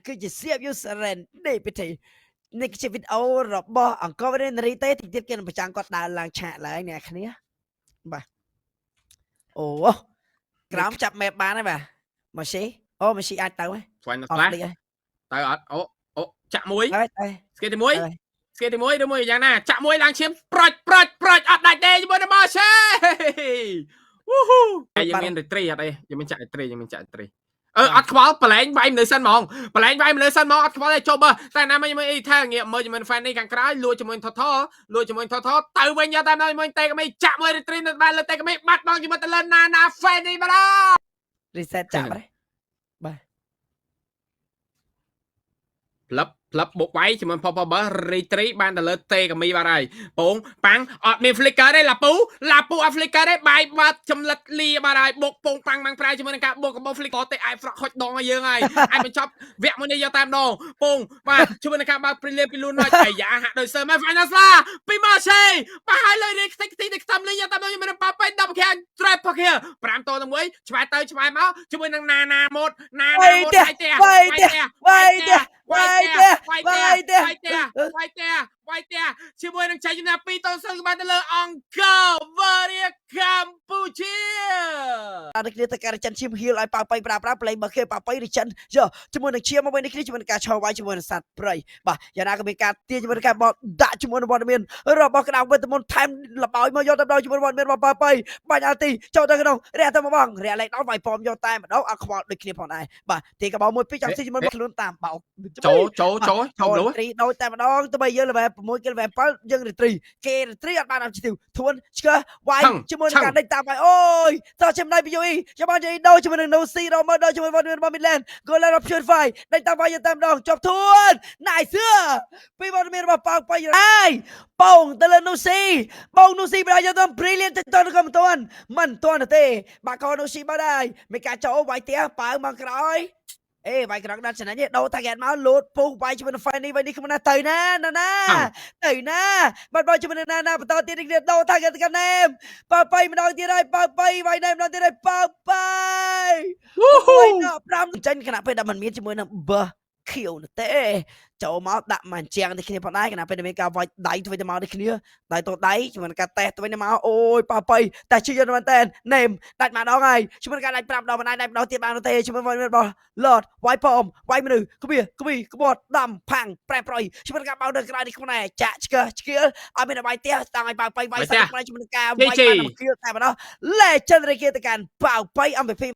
គឺជា CFU Serendipity នេះគឺជាវីដេអូរបស់អង្គរវេនរីទេតិចទៀតគេនឹងប្រចាំងគាត់ដើរឡើងឆាកឡើងអ្នកគ្នាបាទអូក្រោមចាប់ map បានហើយបាទម៉ាស៊ីអូម៉ាស៊ីអាចទៅហ៎ Final អត់ Flash ភ្លេចហើយ ទៅអត់អូអូចាក់មួយ ហើយទៅ skill ទី ហើយ 1 skill ទី1ឬមួយយ៉ាងណាចាក់មួយឡើងឈាមប្រាច់ប្រាច់ប្រាច់អត់ដាច់ទេជាមួយនឹងម៉ាឆេវូហ៊ូហើយយើងមាន retri អត់អីយើងមានចាក់ retri យើងមានចាក់ retri អឺអត់ខ្វល់ប្រឡែងវាយនៅសិនហ្មងប្រឡែងវាយនៅសិនហ្មងអត់ខ្វល់ទេចុះបើតែណាមិនអីថាងាកមើលជាមួយ fan នេះខាងក្រោយលួចជាមួយថថលួចជាមួយថថទៅវិញយកតាមដល់ជាមួយតេកមីចាក់មួយ retri នៅបែរលើតេកមីបាត់បង់ជាមួយទៅលើណាណា fan នេះបាទ reset ចាប់ហើយបាទ ផ្លឹបផ្លឹបបុកវាយជាមួយផផបើរីត្រីបានទៅលើតេកាមីបាត់ហើយពងប៉ាំងអត់មាន flicker ទេឡាពូឡាពូអត់ flicker ទេបាយបាត់ចម្លិតលីបាត់ហើយបុកពងប៉ាំងម៉ាំងប្រែជាមួយនឹងការបុកកបោ flicker ទេអាយហ្វ្រក់ខុចដងឲ្យយើងហើយអាចបញ្ចប់វគ្គមួយនេះយកតាមដងពងបាទជាមួយនឹងការបើកព្រីលៀពីលូនណយអាយ៉ាហាក់ដូចសើមែន Final Star ពីម៉ាឆេបាហើយលើនេះខ្ទេចខ្ទីទៅខ្តំលេងយកតាមជាមួយនឹងប៉ាប៉ៃ10ខែ Trap ខែ5តទៅ1ឆ្វែទៅឆ្វែមកជាមួយនឹងណាណាម៉ូតណាណាម៉ូតវាយផ្ទះ វាយផ្ទះវាយផ្ទះ វាយផ្ទះវាយផ្ទះវាយផ្ទះវាយផ្ទះវាយផ្ទះជាមួយនឹងជ័យជំនះ2ត0បានទៅលើអង្គរវរិយកម្ពុជា អត់គ្នាទៅការចិនឈាមហៀលឲ្យប៉ៅប៉ៃប្រាប្រាប្លេងបើគេប៉ៅប៉ៃរិចិនយកជាមួយនឹងឈាមមកវិញនេះគ្នាជាមួយនឹងការឆោវាយជាមួយនឹងសត្វព្រៃបាទយ៉ាងណាក៏មានការទាញជាមួយនឹងការបកដាក់ជាមួយនឹងវត្តមានរបស់ក្តៅវេទមន្តថែមលបោយមកយកទៅដល់ជាមួយវត្តមានរបស់ប៉ៅប៉ៃបាញ់អាទីចូលទៅក្នុងរះទៅមកបងរះលេខដល់វាយប៉មយកតែម្ដងអត់ខ្វល់ដូចគ្នាផងដែរបាទទីកបោមួយពីរចង់ស៊ីជាមួយខ្លួនតាមបោក ចូលចូលចូលចូលលូ ត្រីដូចតែម្ដងទៅបីយើង level 6គេ level 7យើងរីគេរីអត់បានអត់ឈ្ទិវធួនឆ្កើវាយជាមួយនឹងការដេញតាមវាយអូយតោះចំណៃពីយូអ៊ីចាំបានយូអ៊ីដូជាមួយនឹង No C រមកដូជាមួយវត្តមានរបស់ Midland Golan of Purify ដេញតាមវាយយកតែម្ដងជាប់ធួនណៃសឿពីវត្តមានរបស់ប៉ៅប៉ៃហើយបងទៅលើ No C បង No C ប្រយកទៅ Brilliant ទៅទៅក៏មិនទាន់មិនទាន់ទេបាក់ក No C បាត់ហើយមានការចូលវាយផ្ទះប៉ៅមកក្រោយអេវាយក្រងដល់ចំណេញទេដូរតាហ្គេតមកលូតពុះវាយជាមួយនឹង Fanny វាយនេះខ្ញុំណាទៅណាណាណាទៅណាបាត់បោជាមួយនឹងណាណាបន្តទៀតនេះដូរតាហ្គេតកាន់ណែមប៉ៅប៉ៃម្ដងទៀតហើយប៉ៅប៉ៃវាយណែម្ដងទៀតហើយប៉ៅប៉ៃវាយដល់5ចេញខណៈពេលដែលมันមានជាមួយនឹងបើខៀវនោះទេចូលមកដាក់មកជាងនេះគ្នាផងដែរខណៈពេលដែលមានការវាយដៃទៅវិញទៅមកនេះគ្នាដៃទៅដៃជាមួយនឹងការតេស្តទៅវិញទៅមកអូយប៉ៅប៉ៃតែជឿយមែនតើណែមដាច់ម្ដងហើយជាមួយនឹងការដាច់5ដងមិនដាច់ម្ដងទៀតបានទេជាមួយនឹងរបស់ លតវាយប៉មវាយមនុស្សក្បៀក្បីក្បត់ដំផាំងប្រែប្រយជាមួយនឹងការបោនៅក្រៅនេះខ្លួនឯងចាក់ឆ្កើឆ្កៀលឲ្យមានបាយផ្ទះតាំងឲ្យប៉ៅប៉ៃវាយសាច់ខ្លួនឯងជាមួយនឹងការវាយបានគៀលតែម្ដង Legendary គេទៅកាន់ប៉ៅប៉ៃ MVP។